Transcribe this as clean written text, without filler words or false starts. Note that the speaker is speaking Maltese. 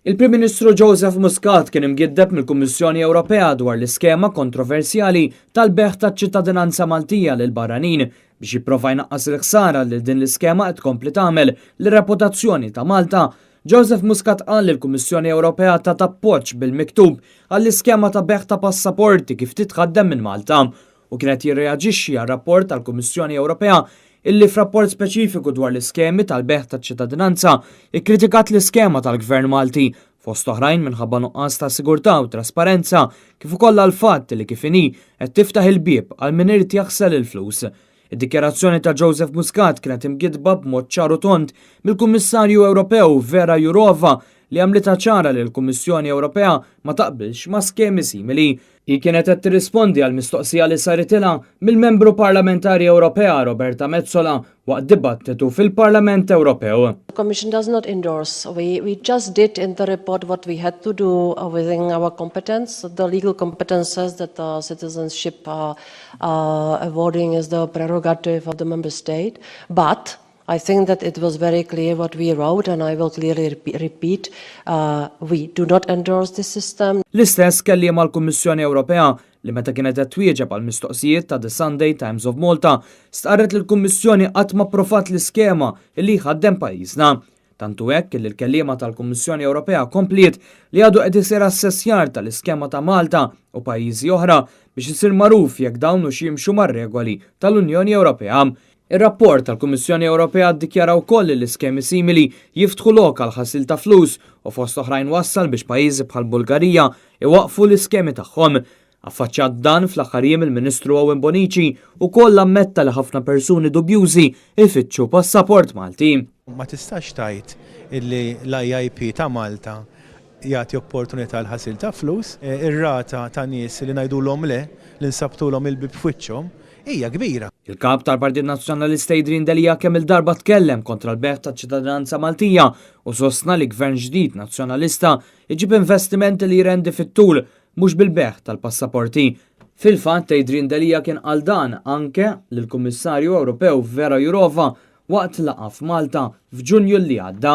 Il-Prim Ministru Joseph Muscat kien imgiddeb mill-Kummissjoni Ewropea dwar l-iskema kontroversjali tal-bejgħ taċ-ċittadinanza Maltija lil barranin biex jipprova jnaqqas il-ħsara li din l-iskema qed tkompli tagħmel lir-reputazzjoni ta' Malta. Joseph Muscat qal li l-Kummissjoni Ewropea tat appoġġ bil-miktub għall-iskema ta' bejgħ ta' passaporti kif titħaddem minn Malta u kien qed jirreaġixxi għar-rapport tal-Kummissjoni Ewropea illi f'rapport speċifiku dwar l-iskemi tal-bejgħ taċ-ċittadinanza ikkritikat l-iskema tal-Gvern Malti fost oħrajn minħabba nuqqas ta' sigurtà u trasparenza kif ukoll għall-fatt li kif inhi qed tiftaħ il-bieb għal min irid jaħsel il-flus. Id-dikjarazzjoni ta' Joseph Muscat kienet imgidba b'mod ċar u tond mill-Kummissarju Ewropew Vera Jourova li għamlitha ċara li l-Kummissjoni Ewropea ma taqbilx ma' skemi simili. Hi kienet qed tirrispondi għal mistoqsija li saritilha mill-Membru Parlamentari Ewropea Roberta Metsola waqt dibattitu fil-Parlament Ewropew. The Commission does not endorse. We just did in the report what we had to do within our competence. The legal competence says that the citizenship awarding is the prerogative of the member state. But I think that it was very clear what we wrote, and I will clearly repeat, we do not endorse this system. L-istess kelliema għall-Kummissjoni Ewropea li meta kienet qed twieġeb għal mistoqsijiet ta' The Sunday Times of Malta stqarret li l-Kummissjoni qatt ma approvat l-iskema li jħaddem pajjiżna. Tantu hekk li l-kelliema tal-Kummissjoni Ewropea kompliet li għadu qed isir assessjar tal-iskema ta' Malta u pajjiżi oħra biex isir magħruf jekk dawn hux jimxu mar-regoli tal-Unjoni Ewropea. Ir-rapport tal-Kummissjoni Ewropea ddikjara wkoll li l-iskemi simili jiftħu lok għal ħasil ta' flus u fost oħrajn wassal biex pajjiżi bħal Bulgarija iwaqfu l-iskemi tagħhom. Affaċċjat dan fl-aħħar jiem, il-Ministru Owen Bonici ukoll ammetta li ħafna persuni dubjużi ifittxu passaport Malti. Ma tistax tgħid illi l-IIP ta' Malta jagħti opportunità l-ħasil ta' flus. Ir-rata ta' nies li ngħidulhom le, li nsabbtulhom il-bieb f'wiċċhom, hija kbira. Il-kap tal-Partit Nazzjonalista Adrian Delia kemm il-darba tkellem kontra l-bejgħ ta' ċittadinanza Maltija u sostna li gvern ġdid nazzjonalista iġib investimenti li jrendi fit-tul, mhux bil-bejgħ tal-passaporti. Fil-fatt, Adrian Delia kien qal dan anke lill-Kummissarju Ewropew Vera Jourova waqt laqgħa f'Malta f'Ġunju li għadda.